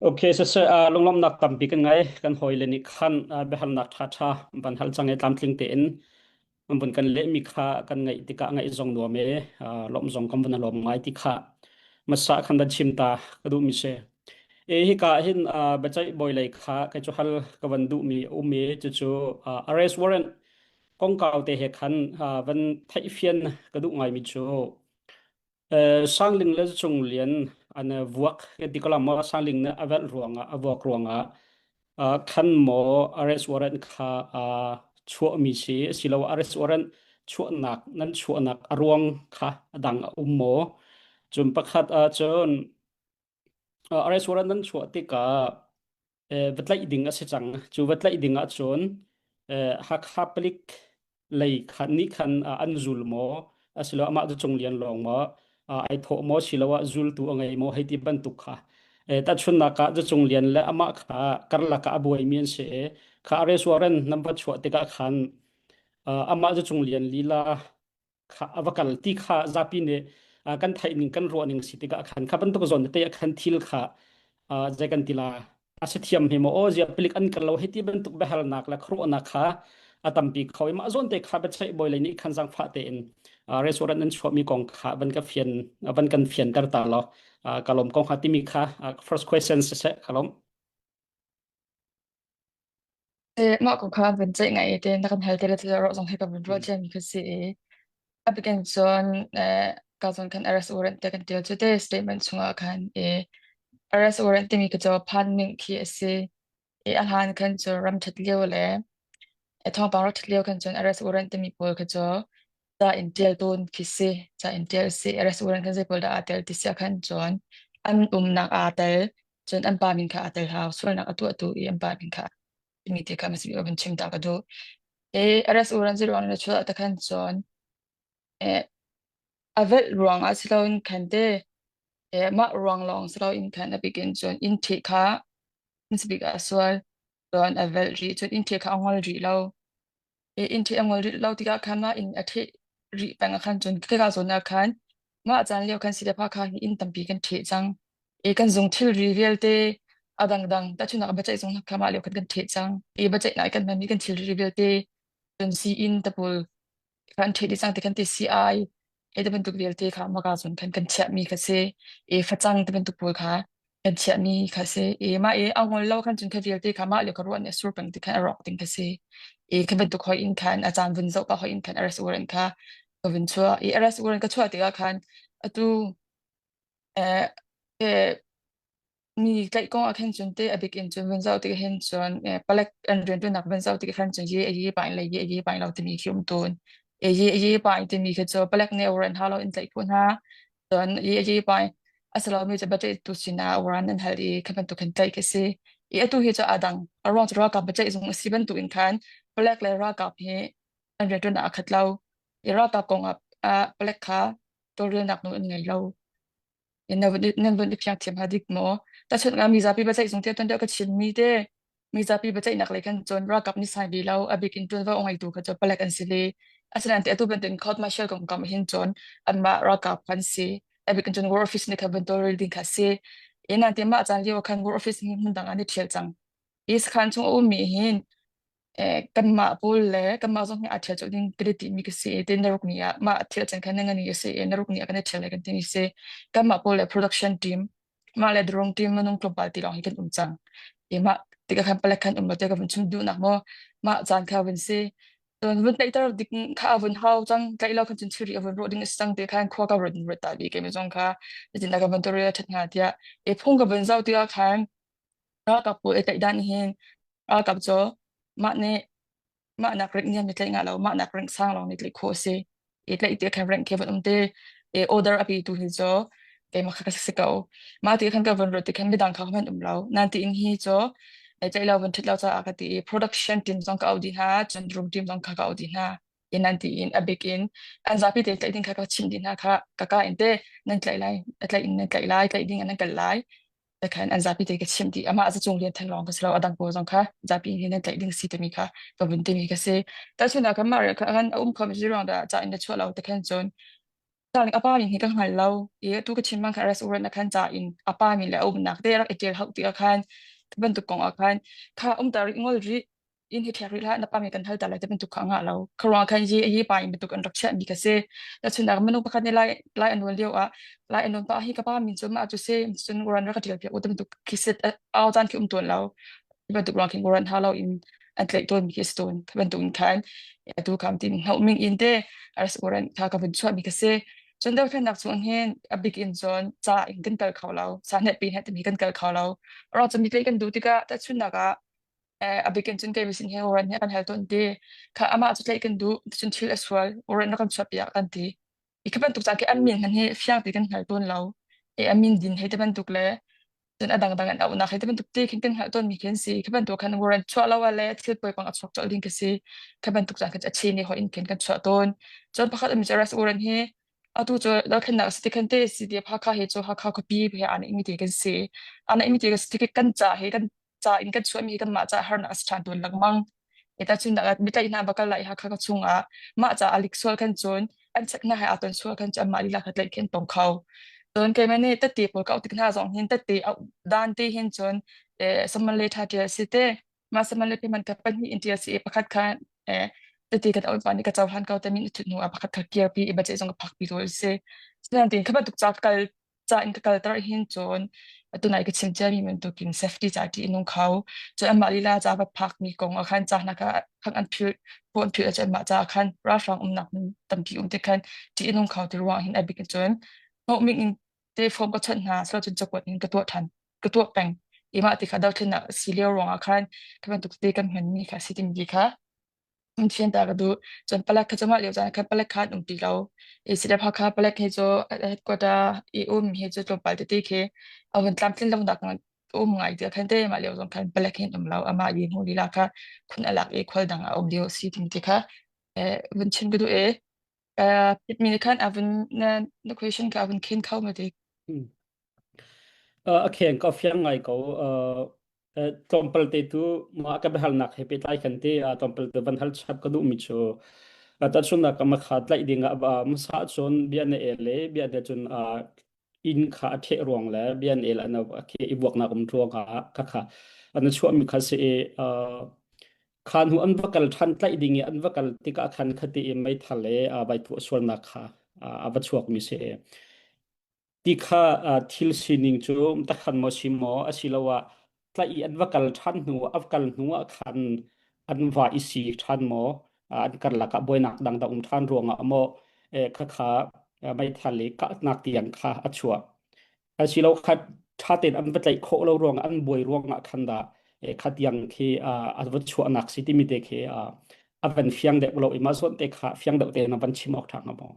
Okay, siseh, uh, lunglawmhnak tampi kan ngei. Kan hawile nih khan uh, biahalnak ṭhaṭha van hal cang i tlamtling tein an vun kan lehmi kha kan ngaih tikah ngaih zong nuam e, uh, lawmh zong kan vun lawm ngai ti kha masa khan van chim ta ka duhmi si. E hika hin uh, biaceih bawi lei kha kei cu hal ka van duhmi a um i cucu uh, arrest warrant kongkau te he khan uh, van theihfian ka duh ngaimi cu Sangling le Cunglian an vuak kan ti ko la maw Sangling nih a velh ruangah a vuak ruangah khan maw arrest warrant kha chuahmi si asiloah arrest warrant chuahnak nan chuahnak a ruang kha a dang a um maw cun pakhat ahcun arrest warrant nan chuah tikah va tlaih ding a si cang. Cu va tlaih ding ahcun Hakha palik lei khan nih khan an zul maw asiloah amah cu Cung Lian lawng maw ai thawh maw siloah zultu a ngei maw hei ti bantuk kha tahchunhnak ah Cung Lian le amah kha karlak ah a buaimi an si i kha arrest warrant nan va chuah tikah khan amah cu Cung Lian lila kha a va kal ti kha zapi nih kan theih ning kan ruah ning si tikah khan kha bantuk zawn te ah khan thil kha zei kan ti la a si thiam he maw aw zia palik an kal lo hei ti bantuk biahalnak le khuaruahnak kha a tampi kho i mah zawn te kha biaceih bawi lei nih khan zangfah tein restaurant an chuahmi kong kha van ka fian van kan fian ter ta law ka lawm kong kha timi kha first question siseh ka lawm. Mah ko kha van ceih ngai te na kan hal te le te ro zong he ka van ruah ciami kha si i a bikin cun ka zawn khan arrest warrant te kan tial cu te statement chungah khan i arrest warrant timi khi cu phan ning khi a si i a hlan khan cu ram ṭhat lio le thawngpang rak ṭhat lio khan cun arrest warrant timi pawl kha cu ca in ṭial tawn khi si ca in ṭial si arrest warrant khan zei pawl dah aa tel ti si ah khan cun an umnak aa tel cun an pa min kha aa tel hau sualnak a tuahtu i an pa min kha timi te kha masbi van chim ta ka duh e arrest warrant zero na chuah ta khan cun e a velh ruang ah siloin khan te e mah ruang lawng siloin khan a bikin cun in thi kha masbik a sual cun a velh rih cun in thi kha a ngol rih lo I inn ṭheh a ngol rih lo tikah khan mah inn a ṭheh rih peng ah khan cun khika zawn ah khan mah caan lio khan sile phakha hi inn tampi kan ṭheh cang. I kan zung thilri vialte a dangdang tahchunhnak ah biaceih zung kha mah lio khan kan ṭheh cang. I biaceihnak i kan hmanmi kan thilri vialte cun sii-inn tapul kan ṭheh dih cang ti kan ti sii-ai hei ti bantuk vialte kha maka cun khan kan chiahmi kha si i facang ti bantuk pawl kha kan chiahmi kha si i mah i a ngol lo khan cun kha vialte kha mah le ka ruah nih a sur peng ti khan a rawk ding kha si i kha bantuk hoi in khan a caan vun zoh ka hoi in khan arrest warrant kha ka vun chuah i arrest warrant ka chuah tikah khan atu eh, eh, Mi tlaih kong ah khin cun teh a bik in cun vun zoh tik hin cun palek an rianṭuannak vun zoh tik khan cun ye a ye pain le ye a ye pain lo timi khi um tawn. E ye a ye pain timi khi cu palek nih warrant hau lo in tlaih khawh hna. Cun ye a ye pain a si lomi cu biaceih tu sinah warrant an hal i khi bantuk khin tlaih khi si. I atu hi cu aa dang. A ruang cu ralkap biaceih zung a si bantuk in khan palek le ralkap hi an rianṭuannak aa khat lo. I ralkap kong ah palek kha tawlrelnak nawl an ngei lo. Nan vun i fiang thiam hnga dik maw? Tahchunh ah mizapi biaceih zung te tuan deuh ka chimmi te mizapi biaceihnak lei khan cun ralkap nih sai ve lo a bik in ṭuanvo a ngeitu kha cu palek an si ve. Asinain te atu bantukin court martial kong kam hin cun anmah ralkap kan si. A bik in cun war office nih khan van tawlrel ding kha si. Ina te mah caan lio khan war office hi hmun dang ah an i ṭhial cang. Hi sakhan chung a ummi hin kanmah pawl le kanmah zong hi aa ṭhial colh ding kan i timi ka si i ti naruk ni ah mah thil can khan na ni a si i naruk ni ah kan i ṭhial lai kan timi si. Kanmah pawl le production team mah le drone team minung tlawmpal ti lawng hi kan um cang. I mah tikah khan palek khan um lo te ka vun chim duhnak maw mah caan kha vun si. Cun vun tlaihter dik kha a vun hau cang tlaih lo khan cun thilri a vun rawh ding a si cang ti khan khua ka ruat ruat ta bi keimi zong kha zeitin dah ka vun tawlrel a ṭhat hnga tiah i phung ka vun zoh tikah khan Ralkap pawl i tlaih dan hin ralkap cu mah nih mah nak rank niam nih tlaih ngah lo, mah nak rank sang lawng nih tlaih khawh a si. I tlaih ti khan rank khi van um te i order a petu hi cu keimah kha ka si ko. Mah ti khan ka van ruat ti khan midang kha hman um lo. Nan tiin hi cu tlaih lo van ṭhit lo caah ka ti i production team zong ka auh dih hna, cun room team zong kha ka auh dih hna. In nan tiin a bik in an zapi te tlaih ding kha ka chimh dih hna kha ka ka in te nan tlaih lai, a tlaih in nan tlaih lai, tlaih ding in nan kal lai. Khan an zapi te ka chimh dih. Amah cu cung lian theng lawng ka si lo, a dang pawl zong kha zapi nih nan tlaih ding si timi kha ka vun timi ka si. Tahchunhnak kan mah khan a um kho mi ruang dah ca in na chuah lo te khan cun. Caan a pa min hi ka hngal lo i atu ka chim bang khan restaurant ah khan ca in a pa min le a umnak te rak i ṭial hauh ti ah khan ti bantuk kong ah khan kha umter rih ngol rih inn hi ṭhek rih hlah na pa min kan hal ta lai ti bantuk kha a ngah lo. Kha ruang khan hi hi pa in bantuk an rak chiahmi kha si. Tahchunhnak minung pakhat nih lai lai a nawl lio ah lai a nawn pa hi ka pa min cu mah cu si cun ran rak ka ṭial piak u ti bantuk khi sit au caan khi um tawn lo. Hi bantuk ruang khin warrant ha lo in an tlaih tawn mi khi a si tawn. Hi bantuk in khan atu kham tin hnoh ming in te arrest warrant kha ka vun chuah mi ka si. Cun dothlennak chung hin a bik in cun ca in kan kal kho lo. Sa hnet pi hnet timi kan kal kho lo. Ro cu mi tlaih kan duh tikah tahchunhnak ah a bik in cun kei sin he warrant he kan hal tawn ti. Kha amah cu tlaih kan duh cun thil a sual warrant na kan chuah piak kan ti. I khi bantuk ca khi an min hman hi fiang ti kan hngal tawn lo. E a min din hei te bantuk le cun a dangdang an auhnak hei ti bantuk te khin kan hngalh tawnmi khi an si. Khi bantuk khan warrant chuah lo ah le thil poipang a chuak colh ding khi si. Khi bantuk caan khan a chin i hoi in khin kan chuah tawn. Cun pakhat um cu arrest warrant hi atu cu dothlennak a si ti khan te CDF Hakha hi cu Hakha khuapi he aa neihmi te kan si. Aa neihmi te kan si tik kan ca hi kan ca in kan chuahmi kanmah ca harnak a si ṭhan tawn lengmang. Ita cun mitlaih hna va kal lai Hakha ka chungah mah ca alik sual khan cun an chek hna he aa ton sual khan cun anmah lila kha tlaih khin tong kho. Cun keimah nih tette pawl ka auh tik hna zong hin tette auh dan te hin cun saman le ṭha ṭial si te mah saman le payment kha pahnih in ṭial si i pakhat kha tette kan auh pa nih ka cohlan ko te min i thut hnu ah pakhat kha kirpi i budget zong ka phakpi tawl si. Sinain kha bantuk ca kal ca in ka kalter hin cun tunai ka chim ciami bantukin safety ca ṭih a nung kho. Cun anmah lila ca va phakmi kong ah khan ca hna kha khang an philh pawh an philh ahcun anmah ca khan ralhrang umnak hmun tampi um ti khan ṭih a nung kho ti ruang hin a bik in cun hnawhming in te form ka chawnh hna silo cun cakuat in ka tuah ṭhan ka tuah peng. I mah ti kha dothlennak a si lio ruangah khan khi bantuk te kan hmanmi kha si timi kha Fian ta ka duh. Cun palek kha cu mah lio caan khan palek kha an um ti lo. I CDF Hakha palek hi cu headquarter i um hi cu tlawmpal tete khi a vun tlamtlin lonak um ngai ti khan te mah lio zong khan palek hin um lo. Amah i hmu lila kha khun a lak i khual dang a um lio si timi ti kha vun chim ka duh i mi nih khan a vun na na question kha a vun khen kho ma ti. A kheng ka fiang ngai ko. Tlawmpal te tu mah ka biahalnak he pehtlai khan te tlawmpal te van hal chap ka duhmi cu tahchunhnak ah makha tlaih ding ah hmasa cun bia na el i bia na cun inn kha a ṭheh ruang le bia na el an khi i vuaknak um ruang ah khakha an chuahmi kha si i kha hnu an va kal ṭhan tlaih ding i an va kal tikah khan khati i meithal le vai puah sualnak kha a va chuakmi si. Ti kha thil sining cu takhan maw si maw asiloah tlaih i an va kal ṭhan hnu a kal hnu ah khan an va i si ṭhan maw an karlak ah buainak dangdang um ṭhan ruangah maw khakha meithal i kahnak tiang kha a chuah asilo kha ṭha tein an va tlaih khawh lo ruangah an buai ruangah khan dah kha tiang khi a va chuahnak si timi te khi a van fiang deuh lo i mah zawn te kha fiang deuh tein a van chim awk ṭha hnga maw?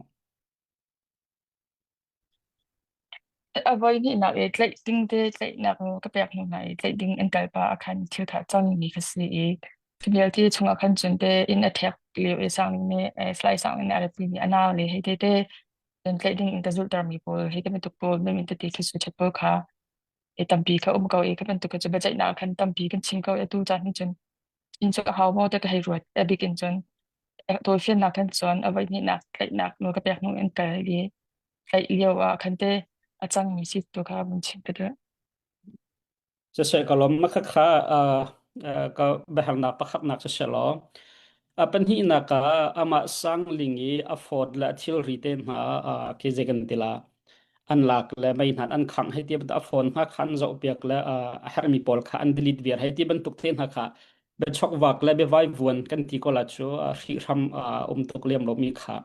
A voi hnihnak i tlaih ding te tlaihnak nawl ka pek hnu hna i tlaih ding an kal pah ah khan thil kha a cangmi kha si i khi vialte chungah khan cun te inn a ṭhek lio i Sangling nih Salai Sangling nih a ratmi a nau le hei tete cun tlaih ding in ka zulhtermi pawl hei ti bantuk pawl min tete khi suichat pawl kha i tampi kha um ko i kha bantuk cu biaceihnak ah khan tampi kan chim ko i atu caan hin cun inn cu a hau maw ti ka hei ruat a bik in cun tawlfiannak khan cun a voi hnihnak tlaihnak nawl ka pek hnu in kal i tlaih lio ah khan te a cangmi si tu kha vun chim ka duh. Siseh ka lawm ma khakha ka biahalnak pakhatnak siseh law a pahnihnak ah amah sangling i a fawt le a thilri te hna khi zei kan ti la an lak le mei hna an khangh hei ti bantuk a phone hna kha an zohpiak le a herhmi pawl kha an delete viar hei ti bantuk te hna kha biachokvak le biavaivuan kan ti ko la cu hrihhram um tuk lem lomi kha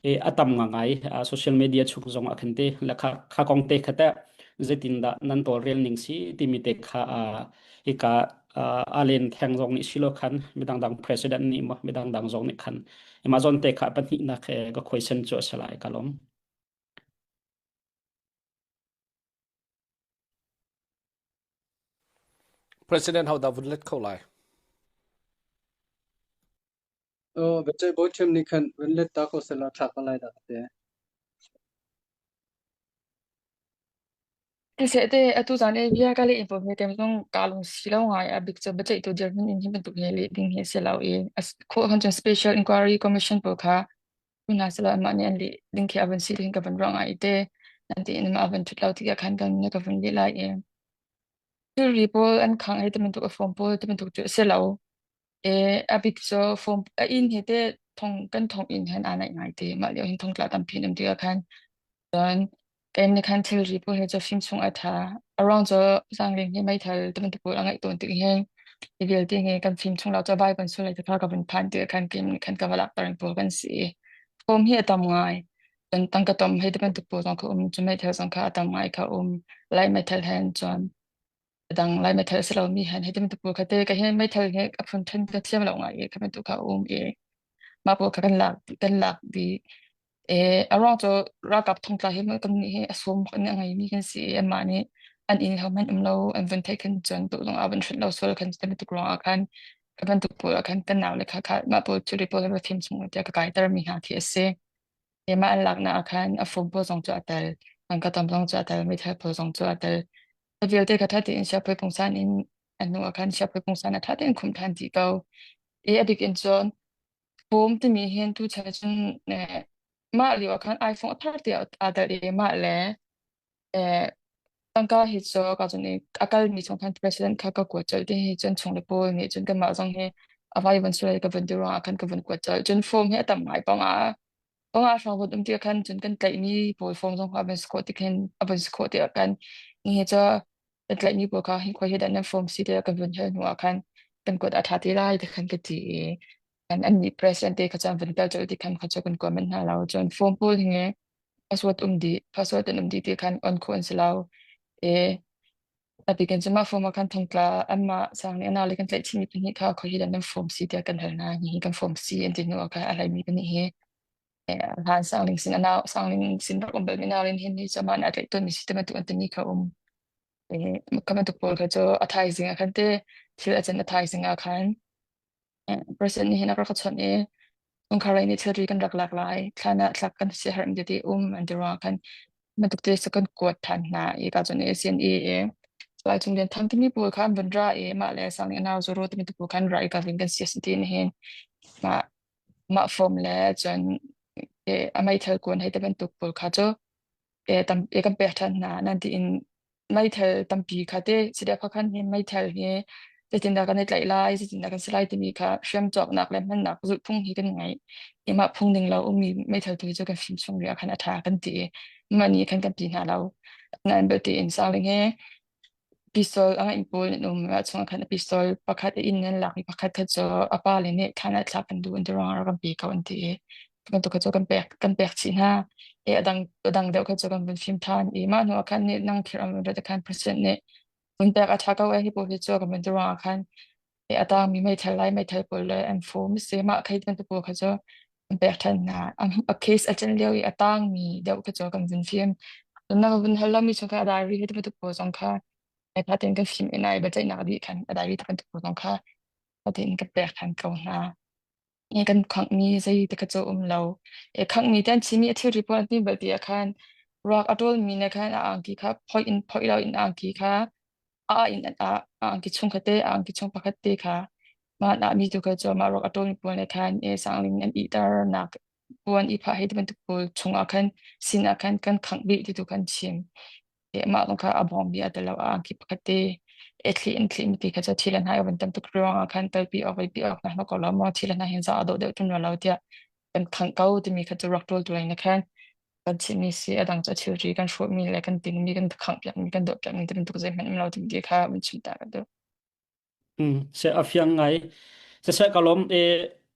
e a tam ngai social media chung zong ah khan te le kha kha kong te kha te zeitindah nan tawlrel ning si timi te kha hika alen theng zong nih silo khan midang dang president nih mo midang dang zong nih khan Amazon te kha pahnihnak he ka question cu a si lai ka lawm. President hodah vun let kho lai? Oh, biaceih bawi ṭhiam nih khan vun let ta ko sehla ṭha ko lai dah ka ti. Siseh te atu zan i bia ka leh pawl hi kem zong kaa lung si lo ngai a bik cu biaceihtu dirhmun in hi bantuk hi leh ding hi a si lo i khawh cun special inquiry commission pawl kha Hna selaw anmah nih an leh ding khi a van si ding ka van ruah ngai te. Nan tiin mah a van ṭhut lo tikah khan kan ka van leh lai i thilri pawl an khang hei ti bantuk a form pawl ti bantuk cu a si lo. E a bik cu form a inn he te thong kan thong inn hen aa naih ngai te. Mah lio hin thongtla tampi an um tikah khan cun Keim nih khan thilri pawl hi cu fim chung a ṭha. A ruang cu zaangleng hi meithal ti bantuk pawl a ngeih tawn tik hin hi vialte hi kan fim chung lo cu vai kan sul lai ti kha ka vun phan tikah khan keim nih khan ka va lakter pawl kan si. Form hi a tam ngai. Cun tangka tom hei ti bantuk pawl zong kha um. Cun meithal zong kha a tam ngai kha um. Lai meithal hen cun a dang lai meithal a si lomi hen hei ti bantuk pawl kha te ka hin meithal hi a phun ṭhen ka thiam lo ngai i kha bantuk kha a um i mah pawl kha kan lak kan lak dih. A ruang cu ralkap thongtla hi kan nih hi a sawm bak in a ngeimi kan si i anmah nih an inn hohmanh um lo an vun theih khan cun tuh zong ah van hrenh lo sual khan ti bantuk ruangah khan ka bantuk pawl ah khan kan naule kha kha mah pawl thilri pawl hi va fim chung tiah ka kaiter mi hna khi a si. Mah an laknak ah khan a phone pawl zong cu a tel, tangka tam zong cu a tel, meithal pawl zong cu a tel. A vialte kha ṭha tein siapi pungsan in a hnu ah khan siapi pungsan a ṭha tein khumh ṭhan dih ko. I a bik in cun Bawm timi hin tuchan cun eh, mah lio ah khan iPhone a thar tiah aa tel i mah le eh, tangka hi cu ka cun i a kalmi chung khan president kha ka kuat colh ti hi cun chung le pawl nih cun kanmah zong hi a vai van sulai ka vun ti ruangah khan ka vun kuat colh. Cun form hi a tam ngai panga panga hrawng vun um ti khan cun kan tlaihmi pawl form zong kha a van si khawh ti khin a van si khawh ti ah khan ni hi cu kan tlaihmi pawl kha hi khoi hi dah nan form si tiah kan vun hal hnu ah khan kan kuat a ṭha ti lai ti khan ka ti i an an nih president te kha cun van tel colh ti khan kha cu kan comment hna lo cun phone pawl hi nge password um dih password an um dih ti khan on khawh an si lo e atikin cu mah form ah khan thongtla anmah sang nih anau le kan tlaih chihmi pahnih kha khoi hi dah nan form si tiah kan hal hna hi kan form si an ti hnu ah khan a hlaimi pahnih hi hlan sangling sin anau sangling sin rak um bal mi nau len hin hi cu mah na tlaih tawn mi si te bantuk an timi kha um e ka bantuk pawl kha cu a thaizing ah khan te thil a can a thaizing ah khan President nih hin a rak ka chawnh i chungkhar lei nih thilri kan rak lak lai, thlan ah thlak kan si a herh ti um an ti ruangah khan bantuk te cu kan kuat ṭhan hna i ka cun CNA i Salai Cung Lian Thang timi pawl kha an vun ra i mah le sang nih a nau Zoro timi tu pawl kha an ra i ka vin kan si a si ti nihin mah mah form le cun a meithal kuan hei te bantuk pawl kha cu tam kan pek ṭhan hna nan tiin meithal tampi kha te sidia kha khan hi meithal hi zeitindah kan i tlaih lai zeitindah kan si lai timi kha hriam cawknak le hmannak zulhphung hi kan ngei i mah phung ning lo ummi meithal tu cu kan fim chung rih ah khan a ṭha kan ti i mah nih khan kan ti hna lo nain belte in sangling he pistol a ngeih pawl an um ah chungah khan a pistol pakhat a inn an lak i pakhat kha cu a pa le nih thlan ah thlak kan duh an ti ruangah rak kan pe ko an ti i bantuk kha cu kan pek kan pek chih hna i a dang a dang deuh kha cu kan vun fim ṭhan i mah hnu ah khan nih nang thir an rat khan president nih vun pek a ṭha ko e hi pawl hi cu kan vun ti ruangah khan i a tangmi meithal lai meithal pawl le an fum si mah khei bantuk pawl kha cu kan pek ṭhan hna a case a can lio i a tangmi deuh kha cu kan vun fim na vun hal lomi chung kha a diary hi bantuk pawl zong kha ai pha tein kan fim in ai biaceihnak dih khan a diary bantuk pawl zong kha tein kan pek ṭhan ko hna. Nge kan khanghmi zei te kha cu um lo. E khanghmi te an chimi a thilri pawl an ti bal ti ah khan ruak a ṭawlmi ne khan a angki kha phoih in phoih lo in angki kha a in a a angki chung kha te a angki chung pakhat te kha mah nah mi tu kha cu mah ruak a ṭawlmi pawl ne khan e sangling an ihter nak puan i phah hei ti bantuk pawl chung ah khan sin ah khan kan khangh bih ti tu khan chim. Mah zong kha a bawmmi a tel lo a angki pakhat te e thli in thli mi ti kha cu thil an hai van tam tuk ruang ah khan telpi awk voi pi awk na ko lo maw thil an hin za a dawh deuh ṭun lo tiah kan khangh ko timi kha cu rak ṭul tu in khan kan chimmi si a dang cu thilri kan hrawhmi le kan tingmi kan khangh piakmi kan dawh piakmi ti bantuk zeihmanh um lo timi kha van chim ta ka duh. Se a fiang ngai. Siseh ka lawm e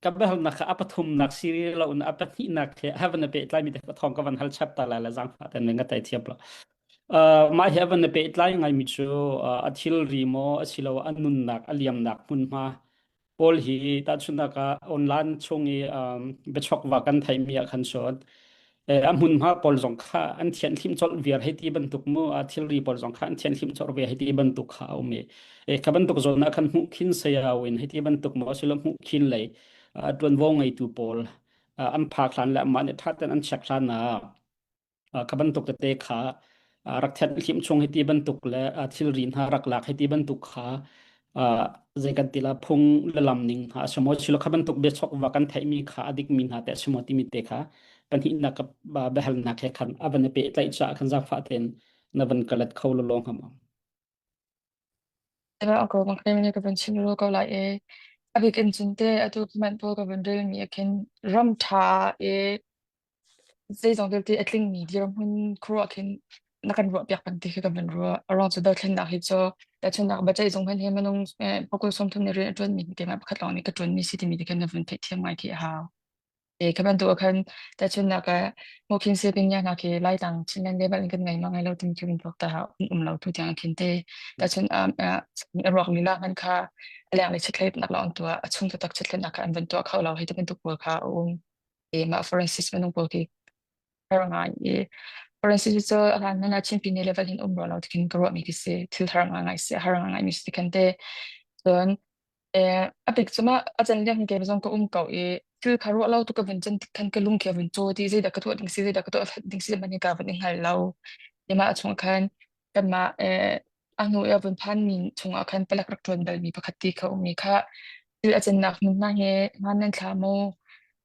ka biahalnak kha a pathumnak si lo in a pahnihnak he havan na pehtlaimi te thawng ka van hal chap ta lai la zangfah ten nga tai thiam lo. Uh, mah hi van na pehtlai ngaimi cu uh, a thilri maw asiloah a nunnak a liamnak hmunhma pawl hi tahchunhnak ah online chung i um, biachokva kan theihmi ah khan cun a hmunhma pawl zong kha an thianhhlimh colh viar hei ti bantuk mu a thilri pawl zong kha an thianhhlimh colh ve hei ti bantuk kha a um i e kha bantuk zawn ah khan hmuh khin sayau in hei ti bantuk maw asilo hmuh khin lei ṭuanvo ngeitu pawl an phak hlan le amah nih ṭha tein an check hlan ah kha bantuk tete kha rak thianhhlimh chung hei ti bantuk le thilri hna rak lak hei ti bantuk kha. Zei kan ti la phung le lam ning hna a si maw silo kha bantuk biachok va kan theihmi kha a dikmi hna te a si maw timi te kha pahnihnak ka biahalnak he khan a van i pehtlaih caah khan zaangfah tein na van ka let kho lawlaw hnga maw? Tiva ko bang khrem ka van chim ro ko lai e. A bik in cun te atu comment pawl ka van rel mi ah khin ram ṭha i zeizong vialte a tlingmi dirhmun khuaruah khin na kan ruah piak peng ti khi ka van ruah. A ruang cu dothlennak hi cu tahchunhnak biaceih zung hmanh hi minung pakul 30 nih rian a ṭuanmi hi keimah pakhat lawng nih ka ṭuanmi si timi ti khin na vun theihthiam ngai khi a hau. E kha bantuk ah khan tahchunhnak ah Mokhin Sipin hna khi Laitlang Chinland level in kan ngei ma ngai lo timi khi vun tuak ta hau an um lo tu tiang khin te tahchun a ruak lila hman kha a leng le chitlet nak lawng tuah a chung taktak chitlet nak kha an van tuah kho lo hi te bantuk pawl kha a um e mah forensics minung pawl khi har ngai i forensics cu a hlan hlan ah Chin Pine level hin um ro lo tikin ka ruah mi khi si thil har ngai ngai si har ngai ngai mi si khan te cun A bik cu mah a can lio hin kei zong ka um ko i thil kha ruah lo tuk ka vun can tik khan ka lung khi a vun caw ti zeidah ka tuah ding si zeidah ka tuah ding si man hi ka vun i hngal lo. Mah chung khan kanmah a hnu i a vun phanmi chungah khan palek rak ṭuan balmi pakhat ti kha um i kha thil a cannak hmun hna hi hmaan nan thla maw?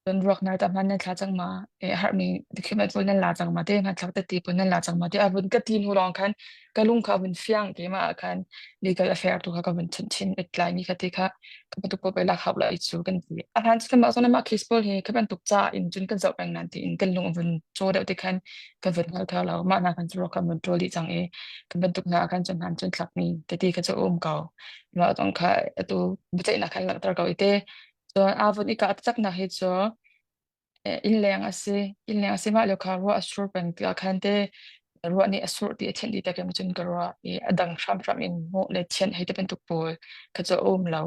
Cun ruak hna tah hmaan nan thla cang ma? A harmi document pawl nan la cang ma? Te hmanthlak tete pawl nan la cang ma? Tiah a vun ka ti hnu lawng khan ka lung kha a vun fiang keimah ah khan legal affair tu kha ka vun chanh chin et lai mi kha te kha ka bantuk pawl pei lak hau lai cu kan ti. A hlan cu mah zawn mah case pawl hi ka bantuk ca in cun kan zoh peng nan tiin kan lung a vun caw deuh te khan kan vun hngal kho lo. Mah hna khan cu ruak kan vun ṭawl dih cang i kan bantuk hna ah khan cun hlan cun thlakmi tete kha cu a um ko. Mah zong kha atu biaceihnak khan langhter ko i te Cun aa vun i kah taktaknak hi cu innleng a si. Innleng a si mah lio kha ruah a sur peng tikah khan te ruah nih a surh ti a thianh dih tak in cun ka ruah i a dang hramhram in hmuh le thianh hei ti bantuk pawl kha cu a um lo.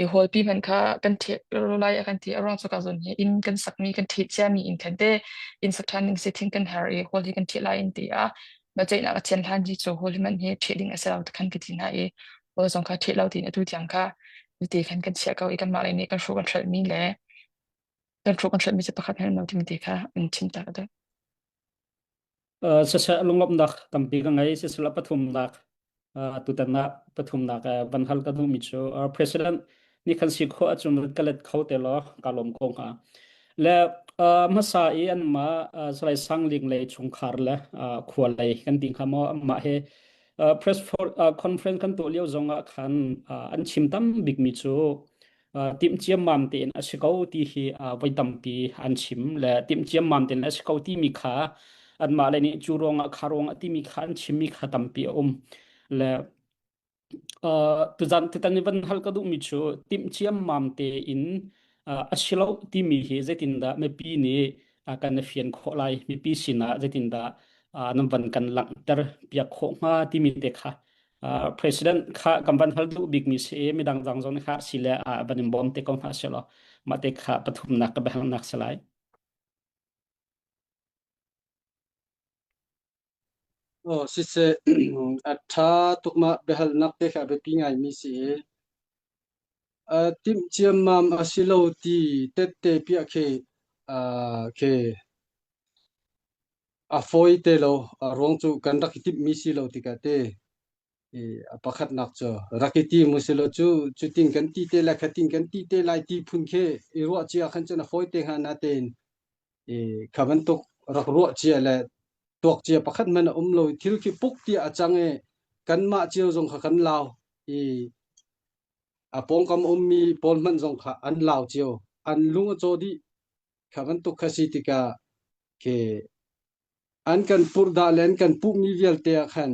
I hawlpi hmanh kha kan ṭheh lai a kan ti. A ruang cu ka zawn hi inn kan sakmi kan ṭheh ciami inn khan te inn sak ṭhan ding si thing kan har i hawl hi kan ṭheh lai in ti a biaceihnak a thian hlan hi cu hawl hi man hi ṭheh ding a si lo ti khan ka ti hna i hawl zong kha ṭheh lo tiin atu tiang kha ti khan kan chiah ko i kanmah lei nih kan hruh kan hrelhmi le kan hruh kan hrelhmi cu pakhat hmanh lo timi ti kha an chim tak a Siseh lunglawmhnak tampi ka ngei. Siseh pathumnak tutan ah pathumnak van hal ka duhmi cu President nih khan si khawh ahcun ka let kho te law ka lawm ko hnga. Le hmasa i anmah Salai Sang Ling lei chungkhar le khua lei kan ti hnga maw anmah he press conference kan tuah lio zong ah khan an chim tam bikmi cu timh ciammam tein a si ko ti hi voi tampi an chim le timh ciammam tein a si ko timi kha anmah le nih cu ruangah kha ruangah timi kha an chimmi kha tampi a um le tuzan tutan i van hal ka duhmi cu timh ciammam tein a si lo timi hi zeitindah mipi nih kan i fian khawh lai mipi sinah zeitindah nan van kan langhter piak khawh hnga timi te kha president kha kan van hal duh bikmi si i midang dang zong kha si le van in bawm te ko hna selaw mah te kha pathumnak ka biahalnak si lai. Aw siseh a ṭha tuk mah biahalnak te kha a biapi ngaimi si i timh ciammam a si lo ti tette piah khi khi a fawi te lo. A ruang cu kan rak i timhmi si lo tikah te i a pakhatnak cu rak i tim usih cu cutin kan ti te lai khatin kan ti te lai ti phun khi i ruah cia khan cun a fawi te hnga natein i kha bantuk rak ruah cia le tuak cia pakhat hmanh a um lo i thil khi puk tiah a cang i kanmah cio zong kha kan lau i a pawngkam ummi pawl hmanh zong kha an lau cio an lung a caw dih kha bantuk kha si tikah khi an kan purhdah le an kan puhmi vialte ah khan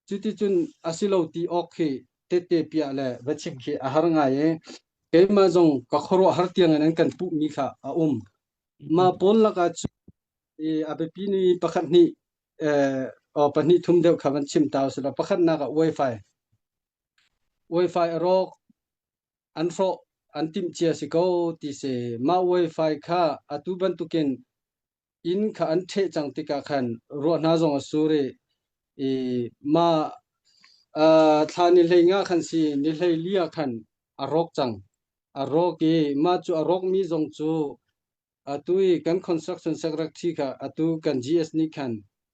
Cuticun a si lo ti awk khi tette piah le va chim khi a har ngai i keimah zong ka khuaruahhar tiangin an kan puhmi kha a um. Mah pawl lakah cu i a biapi ni pakhat hnih eh, pahnih thum deuh kha van chim ta usih law pakhatnak ah Wi-Fi. Wi-Fi a rawk, an hrawh, an timh cia si ko ti si. Mah Wi-Fi kha atu bantukin inn kha an ṭheh cang tikah khan ruah hna zong a sur i, i mah uh, thla ni hlei nga khan si ni hlei li ah khan a rawk cang. A rawk i mah cu a rawkmi zong cu atu i kan construction secretary kha atu kan GS nih khan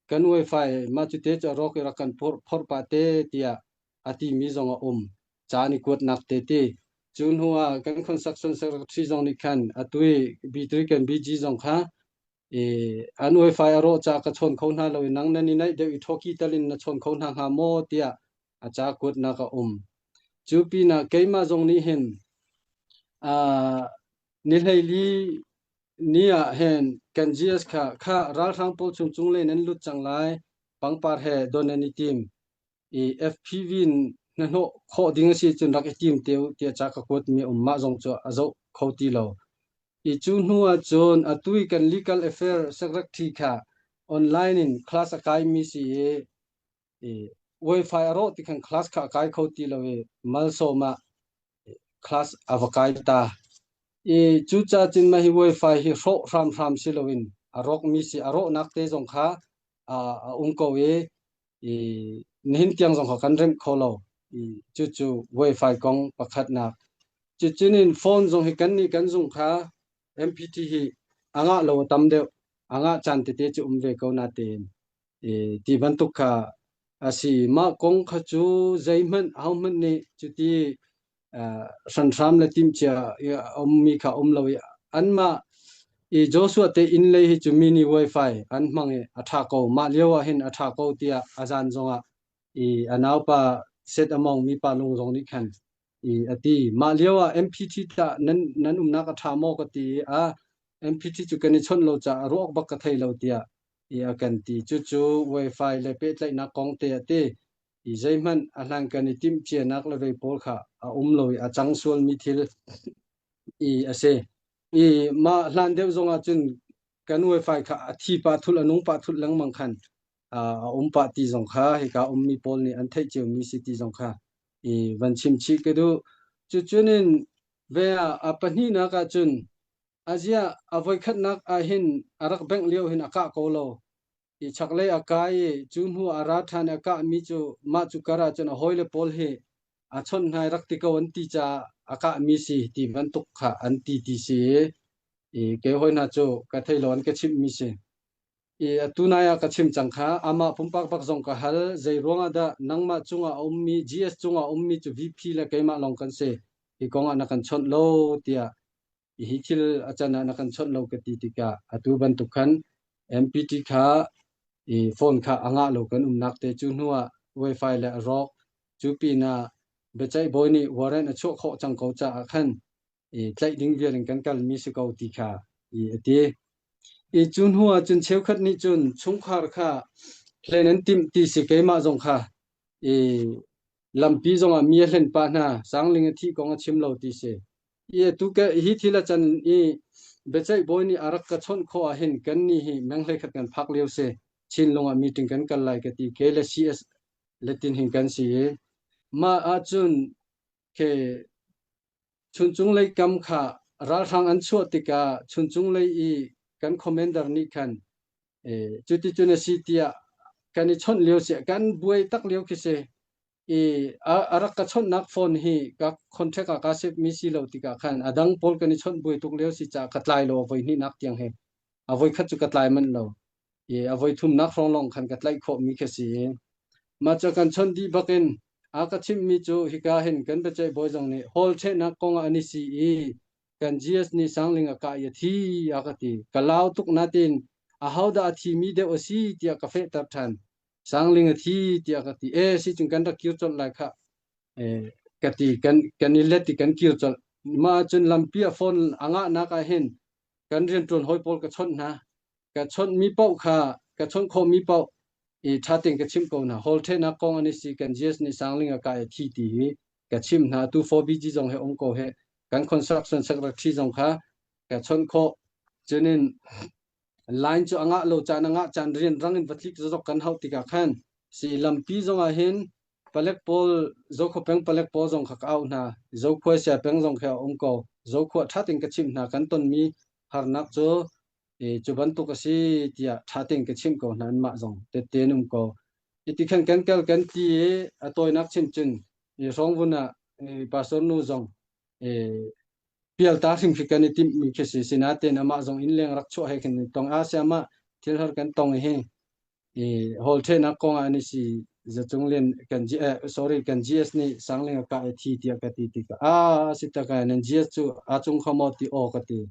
kan wifi mah cu te cu a rawk i rak kan phorh phorh pah te tiah a timi zong a um. Ca an i kuatnak te ti. Cu hnu ah kan construction secretary zong nih khan atu i B3 kan BG zong kha i an wifi a rawh caah ka chawn kho hna lo i nang nan i naih deuh i thoki tal in na chawn kho hna hnga maw tiah a ca kuatnak a um. Cu pinah keimah zong nih hin uh, ni hleili ni ah hin kan GS kha kha ralhrang pawl chung cung le nan lut cang lai pangpar he don an i tim i FPV in hnahnawh khawh ding a si cun rak i tim te u tiah ca ka kuatmi a um. Mah zong cu a zoh kho ti lo. I cu hnu ah cun atu i kan legal affair secretary kha online in class a kaimi si i, i wifi a rawh ti khan class kha a kai kho ti lo i malsawm ah class a va kai ta. I cucaah cun mah hi wifi hi hrawh hramhram si loin a rawkmi si a rawhnak te zong kha a um ko i i nihin tiang zong kha kan remh kho lo. I cucu wifi kong pakhatnak. Cucun in phone zong hi kannih kan zung kha MPT hi a ngah lo a tam deuh. A ngah caan tete cu um ve ko natein i ti bantuk kha a si. Mah kong kha cu zeihmanh ahohmanh nih cuti hranhram le timhcia i a ummi kha um lo i anmah i Joshua te inn lei hi cu mini wifi an hmang i a ṭha ko. Mah lio ah hin a ṭha ko tiah a zan zongah i a naupa set a mawng mi pa lung zong nih khan i a ti. Mah lio ah MPT tah nan nan umnak a ṭha maw ka ti i a MPT cu kan i chawnh lo caah a ruak bak ka thei lo tiah i a kan ti. Cucu wifi le pehtlaihnak kong te a ti. I zeihmanh a hlan kan i timhcianak le vei pawl kha a um lo i a cang sualmi thil i a si. I mah hlan deuh zong ah cun kan wifi kha a thi pah thulh a nung pah thulh lengmang khan a um pah ti zong kha hika ummi pawl nih an theih ciomi si ti zong kha i van chim chih ka duh. Cucun in ve ah a pahnihnak ah cun aziah a voikhatnak ah hin a rak bengh lio hin a kah ko lo. I chaklei a kai i cu hnu a ra ṭhan i a kahmi cu mah cu kar ah cun a hawile pawl hi a chawnh hna i rak ti ko an ti caah a kahmi si ti bantuk kha an ti ti si i kei hawi hna cu ka thei lo an ka chimhmi si. I atu nai ah ka chim cang kha amah pumpak bak zong ka hal zei ruangah dah nangmah cungah a ummi GS cungah a ummi cu VP le keimah lawng kan si hi kong ah na kan chawnh lo tiah hi thil a can ah na kan chawnh lo ka ti tikah atu bantuk khan MPT kha i phone kha a ngah lo kan umnak te cu hnu ah wifi le a rawk cu pinah biaceih bawi nih warrant a chuah khawh cang ko caah khan i tlaih ding vial in kan kalmi si ko ti kha i a ti. I cu hnu ah cun cheukhat nih cun chungkhar kha hlen an timh ti si keimah zong kha i lampi zongah mi a hlen pah hna sangling a thih kong a chim lo ti si. I atu ke hi thil a can i biaceih bawi nih a rak ka chawnh khawh ah hin kan nih hi menghlei khat kan phak lio si. Chinlung ah meeting kan kal lai ka ti ke le CS le tin hin kan si i mah ahcun ke Chuncung lei kam kha ralhrang an chuah tikah Chuncung lei i kan commander nih khan cuticun a si tiah kan i chawnh lio si kan buai tak lio khi si i a rak ka chawnhnak phone hi ka contract ah ka save mi si lo tikah khan a dang pawl kan i chawnh buai tuk lio si caah ka tlai lo a voi hnihnak tiang he a voi khat cu ka tlai manh lo i a voi thumnak hrawng lawng khan ka tlaih khawhmi khi si i mah cu kan chawnh dih bakin a ka chimhmi cu hika hin kan biaceih bawi zong nih hall ṭhehnak kong ah an i si i kan GS nih sangling a kah i a thi a ka ti ka lau tuk natin ahodah a thimi deuh a si tiah ka fehter ṭhan sangling a thi tiah ka ti e si cun kan rak kir colh lai khah e ka ti kan kan i let i kan kir colh mah cun lampi a phone a ngahnak ah hin kan rianṭuan hawi pawl ka chawnh hna ka chawnhmi paoh kha ka chawnh khawhmi paoh i ṭha tein ka chimh ko hna. Hall ṭhehnak kong an i si kan GS nih sangling a kai a thi ti hi ka chimh hna. Tu 4BG zong he um ko he kan construction secretary zong kha ka chawnh khawh. Cunin line cu a ngah lo caan a ngah caan rian rang in va tlik zozok kan hauh tikah khan si lampi zong ah hin palek pawl Zokhua peng palek pawl zong kha ka auh hna. Zokhua sia peng zong khi a um ko. Zokhua ṭha tein ka chimh hna. Kan tonmi harnak cu i cu bantuk a si tiah ṭha tein ka chimh ko hna anmah zong tette an um ko. Iti khan kan kal kan ti i a tawinak chim cun i hrawngvun ah i pastor nu zong i pialta hrim khi kan i timhmi khi si sinain amah zong inn leng rak chuah he khin tong a si amah thil har kan tong hi i hall ṭhenak kong ah an i si. Zacung Lian kan G sorry kan GS nih Sangling a kah i thi tiah ka ti tikah a si tak ai nan GS cu a cung kho maw ti aw ka ti.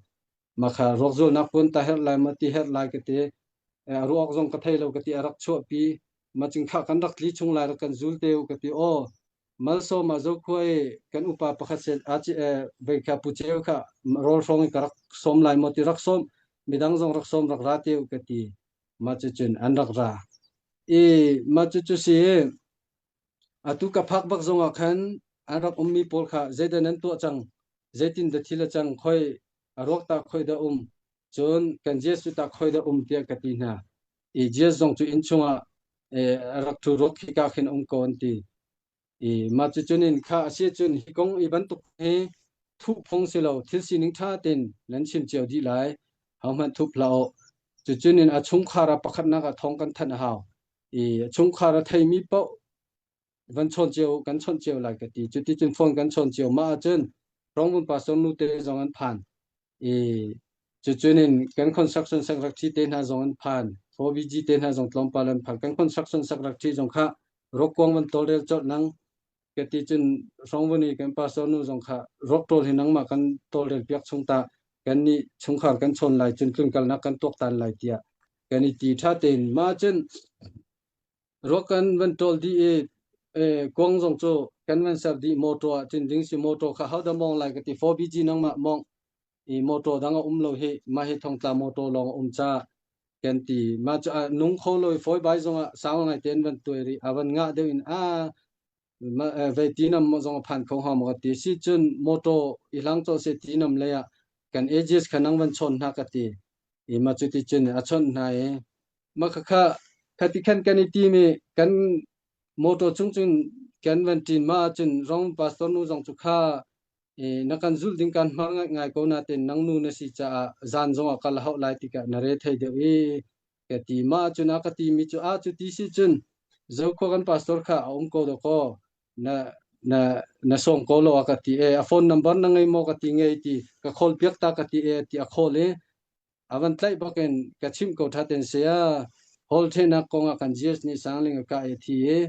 Makha ruakzulnak puan ta herh lai maw ti herh lai ka ti. A ruak zong ka thei lo ka ti a rak chuahpi. Ma cing kha kan rak tli chung lai rak kan zul te u ka ti aw. Malsawm ah Zokhua i kan upa pakhat sen a vei kha Pu Ceu kha rawl hrawng i ka rak sawm lai maw ti rak sawm midang zong rak sawm rak ra te u ka ti. Mah cucun an rak ra. I mah cucu si atu ka phak bak zongah khan an rak ummi pawl kha zeidah nan tuah cang zeitin dah thil a cang khoi a ruak ta khoi dah um cun kan Jesuh ta khoi dah um tiah ka ti hna. I Jesuh zong cu inn chungah a rak ṭhu ruak khika khin um ko an ti. I mah cucun in kha a si cun hi kong i bantuk hi thuh phung si lo thil sining ṭha tein nan chim cio dih lai hohmanh thup hlah u. Cucun in a chungkhar ah pakhatnak ah thawng kan thanh a hau. I a chungkhar a theimi paoh van chawn cio kan chawnh cio lai ka ti. Cuticun phone kan chawn cio. Mah ahcun Rongvun pastor nu te zong an phan. I cucun in kan construction secretary te hna zong an phan. 4BG te hna zong tlawmpal an phan. Kan construction secretary zong kha rokuang van tawlrel colh nang ka ti cun Rongvun i kan pastor nu zong kha rok tawl hi nangmah kan tawlrel piak chung ta kan nih chungkhar kan chawn lai cun tlunkalnak kan tuaktan lai tiah kan i ti ṭha tein mah cun Ruak kan van ṭawl dih i kuang zong cu kan van ser dih motor ah cun ding si motor kha hodah mawng lai ka ti 4BG nangmah mawng i motor dang a um lo hi mah hi thongtla motor lawng a um caah kan ti mah cu a nung kho lo i fawi bai zong ah sau ngai tein van tuai rih a van ngah deuh in a vei tinam zong a phan kho hnga maw ka ti si cun motor i hlang cawh se tinam lei ah kan ages kha nang van chawn hna ka ti i mah cu ti cun a chawnh hna i mah khakha khati khan kan i tim i kan motor chung cun kan van ṭin ma ahcun rong pastor nu zong cu kha i na kan zulh ding kan hmar ngai ngai ko nain nang nu na si caah zan zong ah kal a hauh lai tikah na re thei deuh i ka ti ma ahcun a ka ti mi cu a cu ti si cun zokhua kan pastor kha a um ko dawkaw na na na sawm ko lo a ka ti e a phone number na ngei maw ka ti ngei ti ka call piak ta ka ti e ti a call i a van tlaih bakin ka chimh ko tha ten sia hall thenak kong ah kan GS nih sangling a ka e thi i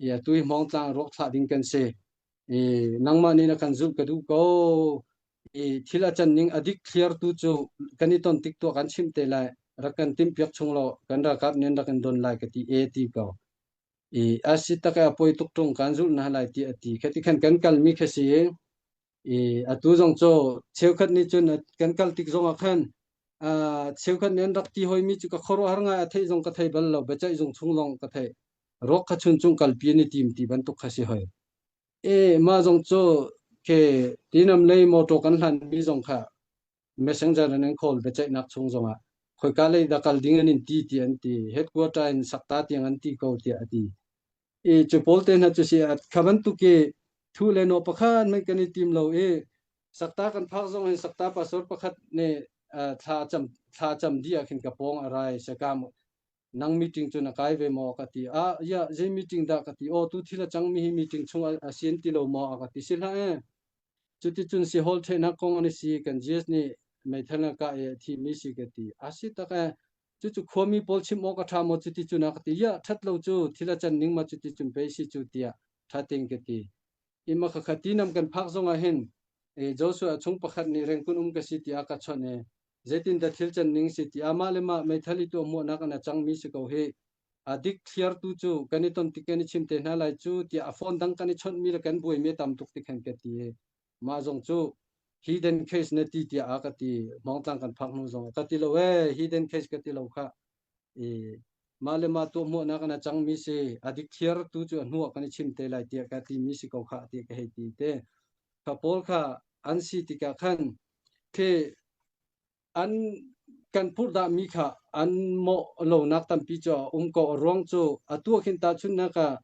ya tui hmong tlang ruak thlah ding kan si i nangmah nih na kan zulh ka duh ko i thil a can ning a dik thliar tu cu kan i ton tik tuah kan chimh te lai rak kan tim piak chung lo kan ralkap nih rak in don lai ka ti e ti ko i a si tak a poi tuk tung kan zulh na lai ti a ti khati khan kan kal mi kha si i atu zong cu cheukhat nih cun kan kal tik zong ah khan cheukhat nih an rak ti hoi mi cu ka khuaruahhar ngai a theih zong ka thei bal lo biaceih zung chung lawng ka theih ruak kha chun cung kalpi an i tim ti bantuk kha si hoi e mah zong cu ke tinam lei motor kan hlan mi zong kha messenger an in call biaceihnak chung zong ah khoika lei dah kal ding an in ti ti an ti headquarter in sakta tiang an ti ko tiah a ti i cu pawl te hna cu si kha bantuk i thu le no pakhat man kan i tim lo i sakta kan phak zong in sakta pastor pakhat nih thla cam thla cam di ah khin ka pawng a rai sakam nang meeting cu na kai ve maw ka ti ah ya zei meeting dah ka ti o tu thil a cang mi hi meeting chung a sian ti lo maw a ka ti si hlah e cuticun si hol thenak kong an si kan GS nih meithal na ka e thi mi si ka ti a si tak e Cucu khuami pawl chimh awk a ṭha maw cuti cun a ka ti. Iah, ṭhat lo cu thil a can ning ma cuti cun pei si cu tiah ṭha tein ka ti. I ma khakha tinam kan phak zong ah hin Joshua chung pakhat nih rengkun um ka si tiah a ka chawnh i zeitindah thil can ning si ti amah le mah meithal i tuahmuahnak in a cangmi si ko hi. A dik thliartu cu kan i ton tik kan i chim te hna lai cu tiah a phone dang kan i chawnhmi le kan buaimi a tam tuk ti khan ka ti. Mah zong cu hidden case na ti tiah a ka ti. Hmawngtlang kan phak hnu zong ka ti lo ee hidden case ka ti lo kha. I mah le mah tuahmuahnak in a cangmi si a dikthliar tu cu a hnu ah kan i chim te lai tiah ka timi si ko kha tiah ka hei ti te. Kha pawl kha an si tikah khan khi an kan purhdahmi kha an mawh lonak tampi cu a um ko. A ruang cu atu ah khin tahchunhnak ah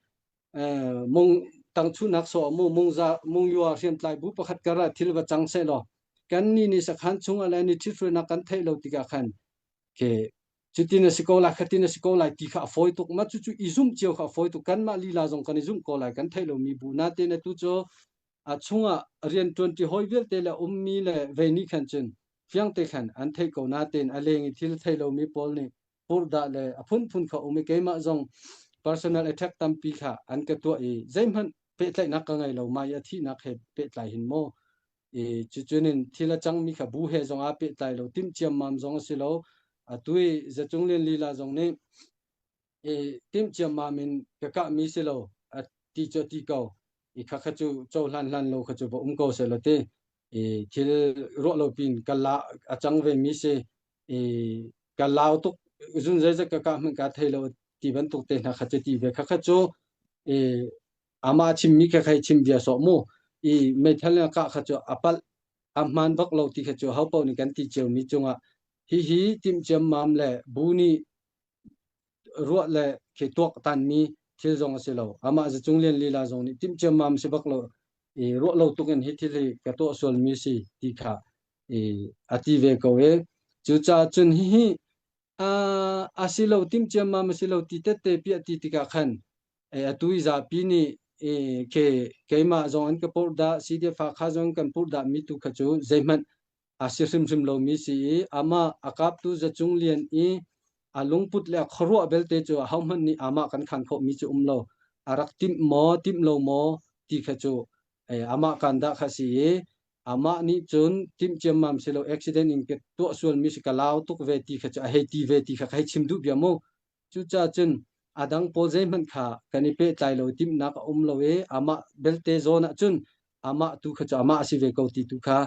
mung tangchunak sawh mu mungza mungyua hriamtlai bu pakhat kar ah thil va cang seh law kan ni nih sakhan chung ah le ni ṭhithruainak kan theih lo tikah khan ke cutin a si ko lai khatin a si ko lai ti kha a fawi tuk mah cucu i zumh cio kha a fawi tuk kanmah lila zong kan i zumh ko lai kan theih lomi bu natein atu cu a chungah rianṭuanṭi hawi vialte le ummi le vei nih khan cun fiangte khan an theih ko natein a leng i thil thei lomi pawl nih purhdah le a phunphun kha um i keimah zong personal attack tampi kha an ka tuah i zeihmanh pehtlaihnak ka ngei lo mai a thihnak he pehtlai hin maw i cucunin thil a cangmi kha bu he zong aa pehtlai lo timh ciammam zong a si lo atu i Zacung Lian lila zong nih i timh ciammam in ka kahmi si lo a ti cu a ti ko i kha kha cu cohlan hlan lo kha cu va um ko seh law ti i thil ruah lo pin ka la a cang ve mi si i ka lau tuk zun zeizat ka kah hmanh ka thei lo ti bantuk te hna kha cu ti ve kha kha cu i amah chimmi kha khai chim bia sawh mu i meithal in kah kha cu a palh a hmaan bak lo ti kha cu ho paoh nih kan ti cio mi cungah hihi timh ciammam le bu nih ruah le khi tuak tanmi thil zong a si lo. Amah Zacung Lian lila zong nih timh ciammam si bak lo i ruah lo tuk in hi thil hi ka tuah sualmi si ti kha i a ti ve ko i cucaah cun hihi a si lo timh ciammam a si lo ti tette piah ti tikah khan atu i zapi nih ke keimah zong an ka purhdah CDF Hakha zong kan purhdah mi tu kha cu zeihmanh a si hrimhrim lomi si i amah a kaptu Zacung Lian i a lungput le a khuaruah belte cu ahohmanh nih amah kan khan khawhmi cu um lo. A rak timh maw, timh lo maw ti kha cu amah kan dah kha si i amah nih cun timh ciammam si lo accident in ka tuah sualmi si ka lau tuk ve ti kha cu a hei ti ve ti kha ka hei chim duh bia mu. Cucaah cun a dang pawl zeihmanh kha kan i pehtlai lo timhnak a um lo i amah belte zawn ah cun amah tu kha cu amah a si ve ko ti tu kha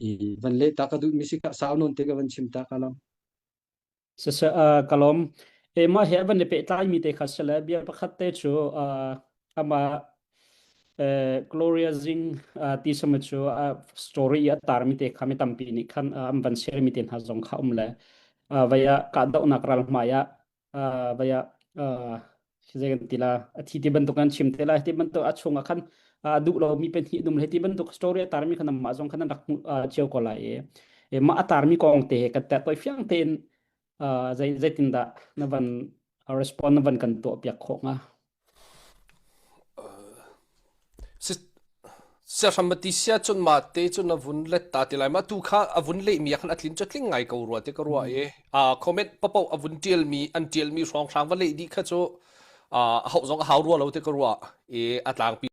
i van leh ta ka duh mi si kha sau nawn te ka van chim ta ka lam. Siseh ka lawm. E mah he van i pehtlai mi te kha sile bia pakhat te cu amah Gloria Zing ti sama cu story a tar mi te kha mi tampi nih khan an van share mi te hna zong kha um le vaya kahdohnak ral hmai ah vaya zei kan ti la a thi ti bantuk an chim te lai ti bantuk a chung ah khan duh lo mi pahnih dum le ti bantuk story a tar mi khan mah zong khan an rak hmuh cio ko lai i mah a tar mi kong te kan te toi fiang tein zei zeitin dah na van respond na van kan tuah piak khawh nga Siahramati sia cun mah te cun a vun let ta ti lai ma tu kha a vun leh mi ah khan a tlin cu tling ngai ko rua ti ka ruah i comment papoh a vun tial mi an tial mi hrawnghrang va leh dih kha cu a hauh zong a hau rua lo ti ka ruah i a tlangpi.